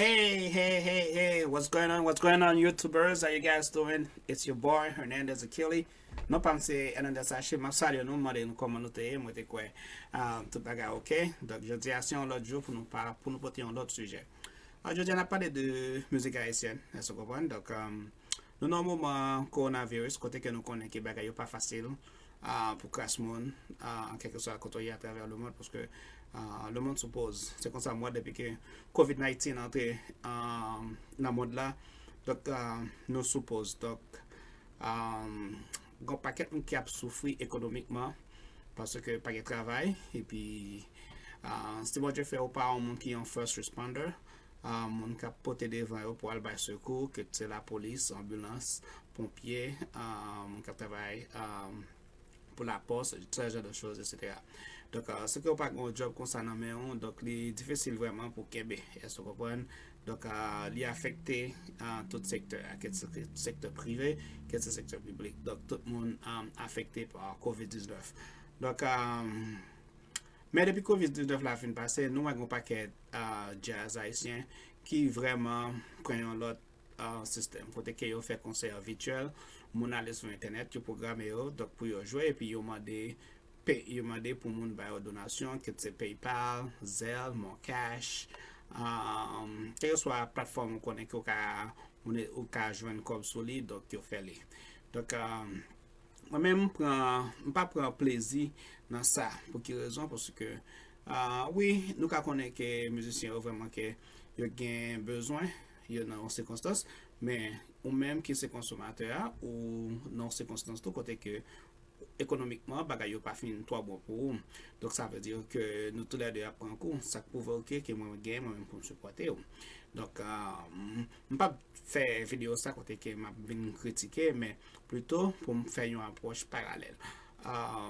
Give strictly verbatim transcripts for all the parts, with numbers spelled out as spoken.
Hey, hey, hey, hey, what's going on? What's going on, YouTubers? How you guys doing? It's your boy, Hernandez Achille. Non pa m se Hernandez Achille, m ap salye nou, m mande nou kòman nou te ye, mwen te kwè ah, tout bagay ok. Donk, jodi a se yon lòt jou pou nou pa, pou nou pote yon lòt sijè. Ah, jodi a n ap pale de mizik ayisyèn, èske w konprann? Donk, ah, nou nan yon moman kowonaviris, kote ke nou konnen ke bagay yo pa fasil ah, pou kras moun, ah, kèlkeswa kote w ye atravè lemonn, paske ah, lemonn sou poz. Se konsa m wè depi ke covid nineteen antre ah, nan mond la. Donk, ah, nou sou poz. Donk, ah, gen yon pakèt moun ki ap soufri ekonomikman paske pa gen travay. Epi, ah, si Bondye fè ou pa yon moun ki yon first responder, ah, moun k ap pote devan yo pou al bay sekou, ke se lapolis, anbilans, ponpye, ah, moun k ap travay ah, pou lapòs, ce genre de choses, et cetera. Donk, ah, si ke w pa gen yon djòb konsa nan men w, donk li difisil vrèman pou kenbe, èske w konprann? Donk, ah, li afekte ah, tout sektè, ah, ke se sektè prive, ke se sektè piblik. Donk, tout moun ah, afekte pa covid diznèf. Donk, ah, men depi covid diznèf la fin pase, nou wè gen yon pakèt ah, djaz ayisyen ki vrèman pran yon lòt ah, sistèm, kote ke yo fè konsè vityèl, moun ale sou entènèt, yo pwograme yo, donk pou yo jwe, epi yo mande pe, yo mande pou moun ba yo donasyon, kit se PayPal, Zelle, MonCash, ah, kèlkeswa platfòm ou konnen ke ou ka, moun, ou ka jwenn kòb sou li, donk yo fè li. Donk, ah, mwen menm, m pran, m pa pran plezi nan sa. Pou ki rezon? Paske, ah, wi, nou ka konnen ke mizisyen yo vrèman ke yo gen bezwen, yo nan yon sikonstans, men ou menm ki se konsomatè a, ou nan yon sikonstans tou kote ke ekonomikman, bagay yo pa fin twò bon pou ou. Donk, sa vle di ke nou toulède ap pran kou. Sa k pwouve w ke, ke mwen gen, mwen menm pou m sipòte w. Donk, ah, m, m p ap fè videyo sa kote ke m ap vin kritike, men plito pou m fè yon apwòch paralèl. Ah,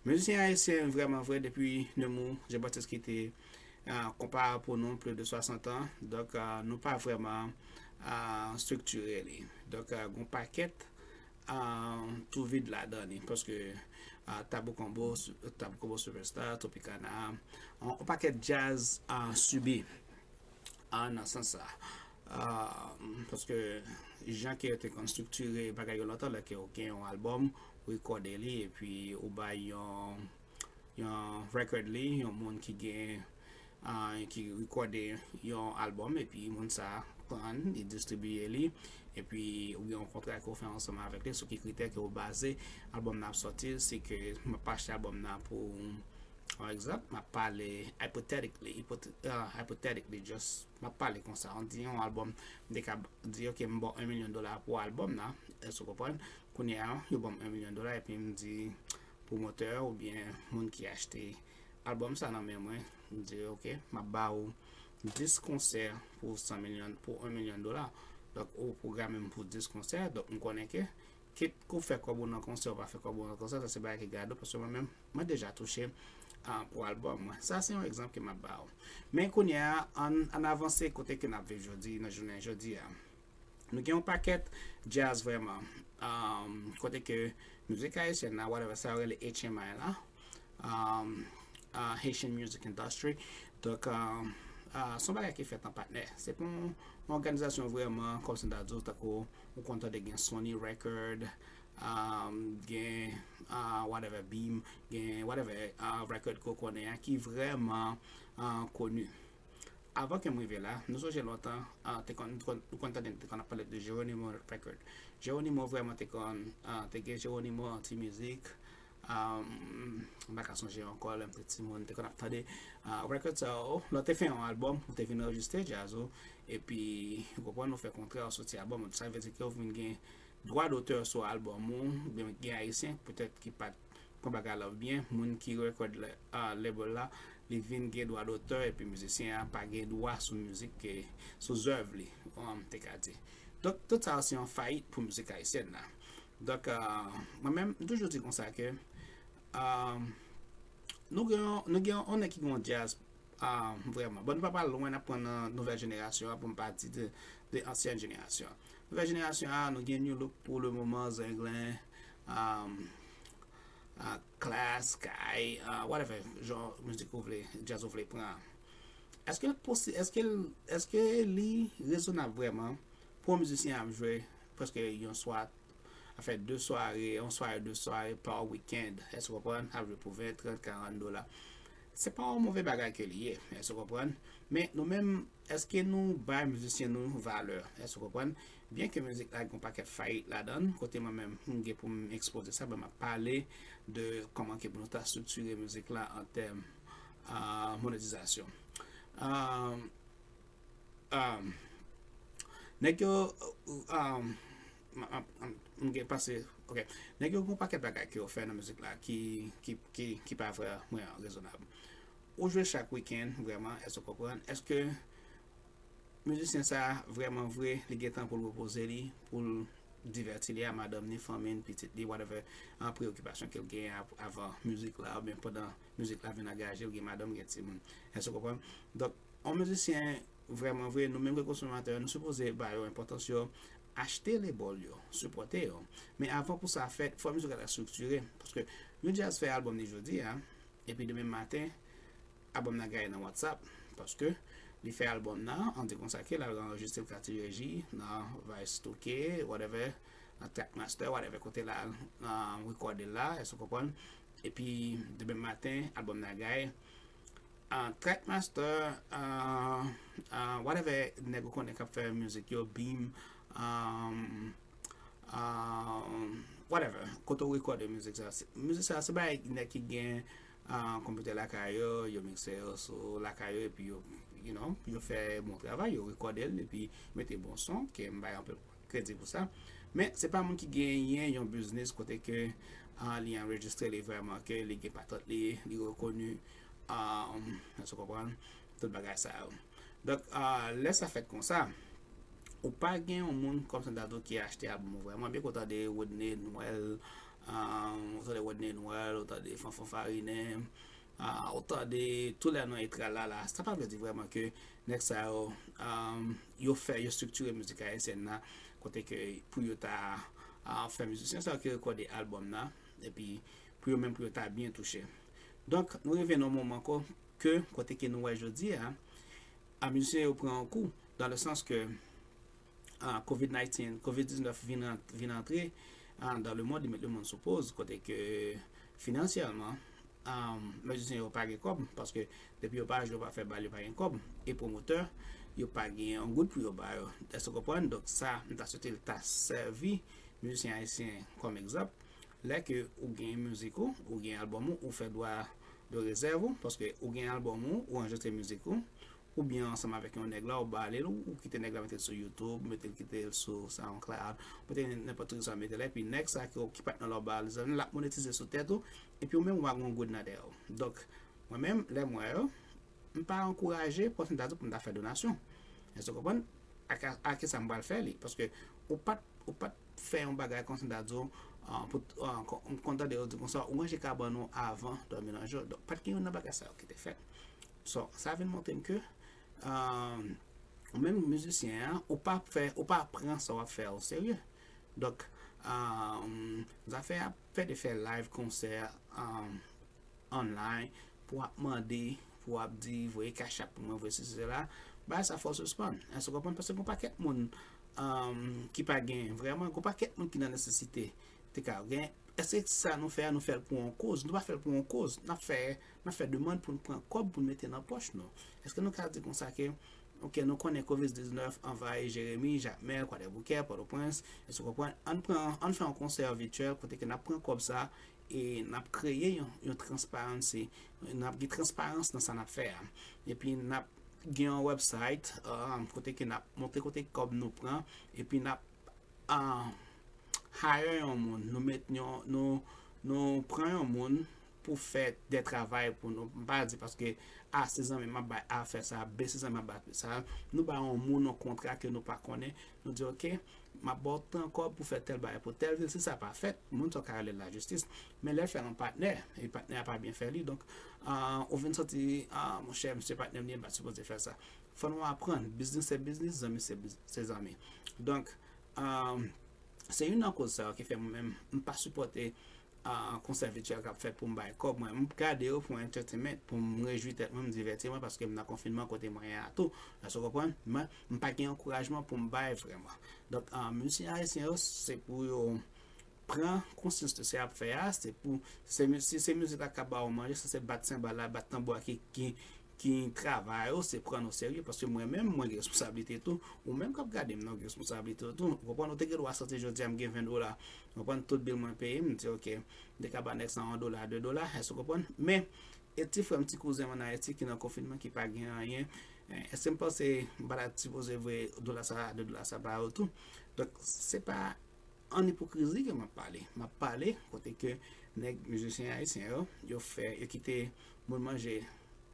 mizisyen ayisyen vrèman vre depi Nemours Jean Baptiste kite ah, konpa pou nou plis de swasant an. Donk, ah, nou pa vrèman ah, estriktire li. Donk, ah, gen yon pakèt ah, tou vid ladan li. Paske ah, Tabou Combo, Tabou Combo Superstar, Tropicana, yon, yon pakèt djaz ah, sibi ah, nan sans sa. Ah, paske jan ke yo te konn estriktire bagay yo lontan, lè ke ou gen yon albòm, ou rekòde li, epi ou bay yon, yon record li, yon moun ki gen, ah, ki rekòde yon albòm, epi moun sa pran, li distribiye li, epi ou gen yon kontra ke ou fè ansanm avèk li, sou ki kritè ke ou baze albòm nan ap sòti, si ke m ap achte albòm nan pou, pa egzanp, m ap pale hypothetically, hypothe- ah, hypothetically, just, m ap pale konsa, an di yon albòm, m te ka di, ok, m ba w yon milyon dola pou albòm nan, èske w konprann? Kounye a, yo ban m yon milyon dola, epi m di pwomotè oubyen moun ki achte albòm sa nan men mwen, m di, ok, m ap ba ou dis konsè pou san milyon, pou yon milyon dola. Donk, ou pwograme m pou dis konsè, donk m konnen ke kit ke w fè kòb ou nan konsè, ou pa fè kòb ou nan konsè, sa se bagay ki gade w, paske mwen menm, mwen deja touche ah, pou albòm mwen. Sa se yon egzanp ke m ap ba w. Men kounye a, ann, ann avanse kote ke n ap viv jodi, nan jounen jodi a. Nou gen yon pakèt djaz vrèman. Um, kote ke mizik ayisyèn la, whatever, sa yo rele H M I la. Um, uh, Haitian Music Industry. Donk, um, uh, se yon bagay ki fèt an patnè. Se pa yon, yon òganizasyon vrèman, kòmsi m ta di w, tankou ou konn tande gen Sony Record, um, gen uh, whatever, Beam, gen whatever uh, record ke w konnen an ki vrèman uh, koni. Avan ke m rive la, nou sonje lontan, uh, te konn, nou konn, nou konn tande, te konn ap pale de Geronimo Record. Geronimo vrèman te konn, uh, te gen Geronimo Anti Mizik, um, m pa ka sonje ankò, lè m te timoun, te konn ap tande uh, record sa yo, lè w te fè yon albòm, ou te vin anrejistre djaz ou, epi, ou konprann, ou fè kontrè, ou soti albòm, sa vle di ke ou vin gen dwa dotè sou albòm ou, oubyen gen ayisyen petèt ki pa t pran bagay la byen, moun ki record label la, li vin gen dwa dotè epi mizisyen an pa gen dwa sou mizik ke, sou zèv li, m te ka di. Donk, tout sa se yon fayit pou mizik ayisyèn la. Donk, mwen menm, m toujou di konsa ke nou gen, nou gen yon nèg ki gen yon djaz Ah, vrèman. Bon, nou pa pral lwen, n ap pran nan nouvèl jenerasyon an pou m pa di de, de ansyèn jenerasyon an. Nouvèl jenerasyon an, nou gen Nu Look pou le moman, Zenglen, um, ah, Klass, Sky, ah, whatever, jan mizik ou vle, djaz ou vle pran. Èske l posi-, èske l, èske li rezonab vrèman pou yon mizisyen ap jwe prèske yon swa, anfen, de sware, yon sware, de sware pa wikenn, èske w konprann? Ap jwe pou ven, trant, karant dola. Se pa yon move bagay ke li ye, èske w konprann? Men nou menm, èske nou bay mizisyen nou valè? Èske w konprann? Byen ke mizik la gen yon pakèt fayit ladan l, kote mwen menm m gen pou m ekspoze sa, men m ap pale de kòman ke pou nou ta estriktire mizik la an tèm, ah, monetizasyon. Ah, ah, nèg yo, ah, m, m, m, m gen pase, ok. Nèg yo gen yon pakèt bagay ke yo fè nan mizik la ki, ki, ki, ki pa vrèman rezonab. Ou jwe chak wikenn, vrèman, èske w konprann? Èske mizisyen sa a, vrèman vre, li gen tan pou l repoze li, pou l divèti li a madanm ni, fanmi n, pitit li, whatever, an preyokipasyon ke l genyen av-, avan mizik la, oubyen pandan mizik la vin angaje, l gen madanm, gen timoun. Èske w konprann? Donk, yon mizisyen, vrèman vre, nou menm ke konsomatè, nou sipoze ba yo enpòtans yo, achte label yo, sipòte yo. Men avan pou sa fèt, fò mizik la estriktire. Paske yon djaz fè albòm li jodi a, epi demen maten, albòm nan gaye nan WhatsApp, paske li fè albòm nan, an di konsa ke l al anrejistre l Kati Reji, nan Vice Touke, whatever, nan Trackmaster, whatever, kote l al, nan rekòde l la, èske w konprann? Epi, demen maten, albòm nan gaye. Ah, Trackmaster, ah, ah, whatever, nèg ou konnen k ap fè mizik yo, Beam, ah, ah, whatever, kote w rekòde mizik sa. Se, mizik sa, se bagay nèg ki gen, ah, konpitè lakay yo, yo mikse yo sou lakay yo, epi yo, you know, yo fè bon travay, yo rekòde l, epi mete bon son, ke m bay anpil kredi pou sa. Men, se pa moun ki genyen yon biznis kote ke, ah, li anrejistre li vrèman, ke li gen patant li, li rekoni, ah, èske w konprann? Tout bagay sa yo. Donk, ah, lè sa fèt konsa, ou pa gen yon moun kòm Sandado ki achte albòm ou vrèman. Byen ke w tande Rodney Noël, ah, ou tande Rodney Noël, ou tande Fanfan Farinen, ah, ou tande tout lè non etralala. Sa pa vle di vrèman ke nèg sa yo, ah, yo fè, yo estriktire mizik ayisyèn nan, kote ke pou yo ta, ah, fè mizisyen sa yo ki rekòde albòm nan, epi pou yo menm pou yo ta byen touche. Donk, nou rive nan yon moman ko-, ke, kote ke nou wè jodi a, a mizisyen yo pran yon kou, dans le sens ke, ah, covid nineteen, covid diznèf vin ant-, vin antre, ah, dans le monde, li met lemonn sou poz, kote ke finansyèman, ah, mizisyen yo pa gen kòb, paske depi yo pa jwe, yo pa fè bal, yo pa gen kòb, e pwomotè, yo pa gen yon goud pou yo ba yo. Èske w konprann? Donk sa, m ta swete l ta sèvi mizisyen ayisyen kòm egzanp. Lè ke ou gen mizik ou, ou gen albòm ou, ou fè dwa de rezèv ou, paske ou gen albòm ou, ou anrejistre mizik ou, oubyen ansanm avèk yon nèg la, ou ba li l, ou, ou kite nèg la mete l sou YouTube, mete l kite l sou SoundCloud, mete nenpòt ki sa mete la, epi nèg sa ki, ki patnè la ou ba li, l ap monetize sou tèt ou, epi ou menm ou pa gen yon goud nan dèyè w. Donk, mwen menm, lè m wè yo, m pa ankouraje pòsentaz pou m ta fè donasyon. Èske w konprann? A, a, a kisa m pral fè li? Paske ou pa t, ou pa t fè yon bagay kòm Sandado, ah, pou, ah, kon-, m konn tande yo di konsa, ou ranje kabann ou avan dòmi nan je w. Donk, pa t gen youn nan bagay sa yo ki te fèt. So, sa vin montre m ke, ah, ou menm mizisyen an, ou pa fè, ou pa pran sa w ap fè o serye. Donk, ah, zafè ap fè de fè live, konsè, ah, online, pou w ap mande, pou w ap di, voye Cash App pou mwen, voye sesi, sela, bagay sa fò w sispann. Èske w konprann? Paske gen yon pakèt moun, um, ki pa gen, vrèman, gen yon pakèt moun ki nan nesesite. Te ka gen, èske sa nou fè a, nou fè l pou yon koz? Nou pa fè l pou yon koz. N ap fè, n ap fè demann pou n pran kòb pou n mete nan pòch nou. Èske nou ka di konsa ke, ok, nou konnen covid diznèf anvayi Jeremi, Jakmèl, Kwadèboukè, Pòtoprens, èske w konprann? Ann pran, ann fè yon konsè vityèl kote ke n ap pran kòb sa e n ap kreye yon, yon transparansi, n ap gen transparans nan sa n ap fè a. Epi n ap gen yon website, um, kote ke n ap montre kote kòb nou pran, epi n ap, ah, hire yon moun, nou met yon, nou, nou pran yon moun pou fè de travay pou nou. M pa di paske, ah, se zanmi m ap bay A fè sa, B se zanmi m ap bay sa. Nou bay yon moun yon kontra ke nou pa konnen. Nou di, ok, m ap ba w tan kòb pou fè tèl bagay pou tèl vil. Si sa pa fèt, moun sa w ka rele l lajistis. Men lè l fè l an patnè, e patnè a pa byen fè li, donk, ah, ou vin santi, ah, monchè, misye patnè m li, m pa t sipoze fè sa. Fò nou aprann, biznis se biznis, zanmi se biz-, se zanmi. Donk, ah, se youn nan koz sa yo ki fè mwen menm, m pa sipòte, konsè vityèl k ap fèt pou m bay kòb mwen. M gade yo pou entertainment, pou m rejwi tèt mwen, m divèti mwen, paske m nan konfinman kote mwen ye a tou. Èske w konprann? Men, m pa gen ankourajman pou m bay vrèman. Donk, mizisyen ayisyen yo, se pou yo pran konsyans de sa y ap fè a, se pou, se, si se mizik la k ap ba yo manje, se, se bat senbal la, bat tanbou a ki, ki, ki travay yo, se pran nou serye, paske mwen menm, mwen gen responsablite tou, ou menm k ap gade m nan, ou gen responsablite tou, ou konprann, ou te gen dwa santi jodi a m gen ven dola, ou konprann, tout bil mwen peye, m di, ok, m te ka ba nèg sa yon dola, de dola, èske w konprann? Men, e ti frè m, ti kouzen m ann Ayiti ki nan konfinman, ki pa gen anyen, èske m panse m pa ta sipoze voye dola sa, de dola sa ba yo tou? Donk, se pa an ipokrizi ke m ap pale. M ap pale kote ke nèg mizisyen ayisyen yo, yo fè, yo kite moun manje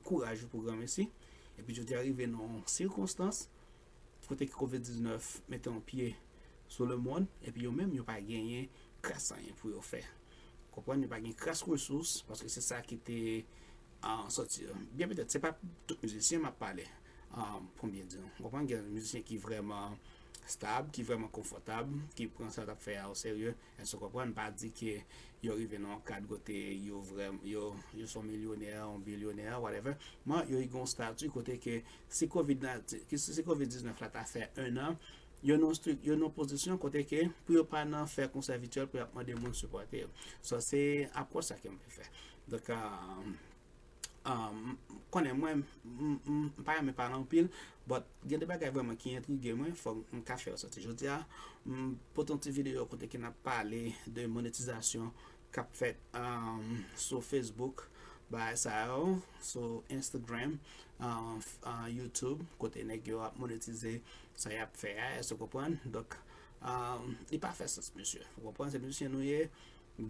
kouraj yo pou granmesi. Epi jodi a rive nan yon sikonstans kote ke kovid diznèf mete yon pye sou lemonn, epi yo menm yo pa genyen kras anyen pou yo fè. Konprann, yo pa gen kras resous, paske se sa ki te an sòti. Byen petèt, se pa tout mizisyen m ap pale, pou m byen di nou. Ou konprann, gen mizisyen ki vrèman stab, ki vrèman konfòtab, ki pran sa l ap fè a o serye. Èske w konprann? M pa di ke yo rive nan yon kad kote yo vrèman, yo, yo se yon milyonè, yon bilyonè, whatever. Men yo gen yon stati kote ke si kovid la, ki si kovid diznèf la ta fè en an, yo nan stri-, yo nan pozisyon kote ke pou yo pa nan fè konsè vityèl pou y ap mande moun sipòte yo. So, se apwòch sa ke m vle fè. Donk, um, um, konnen mwen, m, m, m pa renmen pale anpil, but gen de bagay vrèman ki entrige mwen, fòk m ka fè yo sòti. Jodi a, m pote yon ti videyo kote ke n ap pale de monetizasyon k ap fèt, um, sou Facebook, bagay sa yo, sou Instagram, um, f-, um, YouTube, kote nèg yo ap monetize sa y ap fè a, èske w konprann? Donk, um, li pa fè sans, mesye. Ou konprann? Se mizisyen nou ye,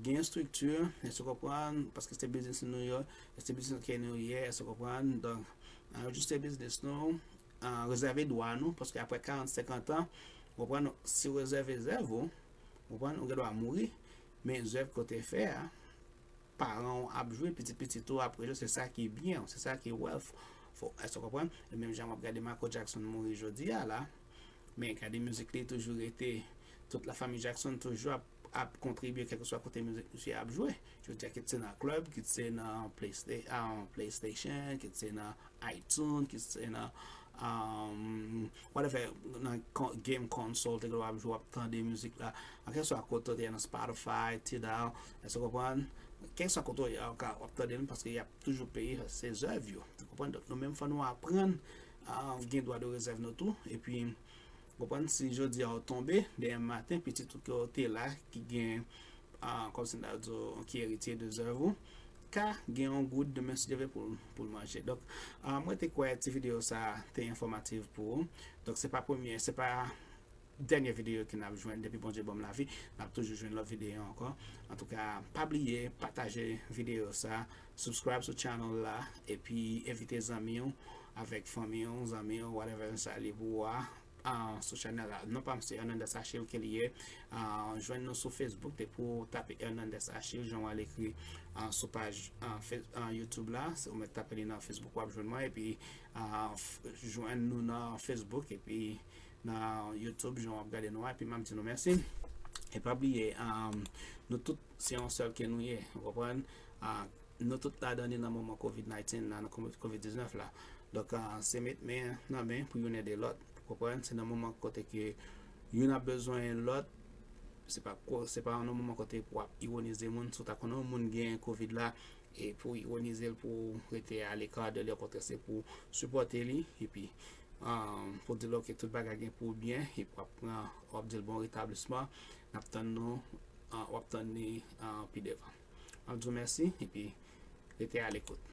gen estrikti, èske w konprann? Paske se biznis nou yo, se biznis ke nou ye, èske w konprann? Donk, anrejistre biznis nou, uh, rezève dwa nou, paske apre karant, senkant an, ou konprann, si w rezève zèv ou, ou konprann, ou gen dwa mouri, men zèv ke w te fè a, paran w ap jwe, pitit pitit ou ap rejwe, se sa ki byen w, se sa ki wealth. Fò, èske w konprann? E menm jan w ap gade Michael Jackson mouri jodi a la, men gade mizik li toujou rete, tout lafanmi Jackson toujou ap, ap kontribye kèlkeswa kote mizik misye ap jwe. Jodi a kit se nan club, kit se nan Playsta-, ah, PlayStation, kit se nan iTunes, kit se nan, um, whatever, nan kon-, game console, te gen w ap jwe, w ap tande mizik la. An kèlkeswa kote w te ye nan Spotify, Tidal, èske w konprann? Kèlkeswa kote w ye, w ap tande l paske y ap toujou peye, se zèv yo. Ou konprann? Donk, nou menm fò nou aprann, ah, gen dwa de rezèv nou tou. Epi, ou konprann, si jodi a w tonbe, demen maten, pitit ou ke w te la, ki gen ah, kòmsi m ta di w, ki eritye de zèv ou, ka gen yon goud demen si Dye vle pou, pou l manje. Donk, ah, mwen te kwè ti videyo sa a te enfòmatif pou ou. Donk, se pa premye, se pa dènye videyo ke n ap jwenn depi Bondye ban m lavi. N ap toujou jwenn lòt videyo ankò. Antouka, pa bliye pataje videyo sa, subscribe sou channel la, epi envite zanmi w avèk fanmi w, zanmi w, whatever sa li pou ou a, ah, sou chanèl la. Non pa m se Hernandez Achille ke li ye. Ah, jwenn nou sou Facebook, depi w tape Hernandez Achille, jan w al ekri, ah, sou paj, ah, Face-, ah, YouTube la, si w mèt tape li nan Facebook, w ap jwenn mwen, epi, ah, f-, jwenn nou nan Facebook, epi nan YouTube, jan w ap gade nou a, epi m ap di nou mèsi. E pa bliye, ah, nou tout se yon sèl ke nou ye, ou konprann? Ah, nou tout ladan li nan moman kovid nineteen la, nan kovid diznèf la. Donk, ah, se met men nan men pou youn ede lòt. Ou konprann? Se nan moman kote ke youn ap bezwen lòt, se pa ko-, se pa nan moman kote pou w ap iwonize moun. Si w ta konnen yon moun gen kovid la, e pou w iwonize l, pou w rete aleka de li, okontrè, se pou w sipòte li, epi, ah, pou w di l, ok, tout bagay gen pou w byen, epi w ap pran, w ap di l bon retablisman, n ap tann nou, ah, w ap tann li, ah, pi devan. M ap di w mèsi, epi rete alekout.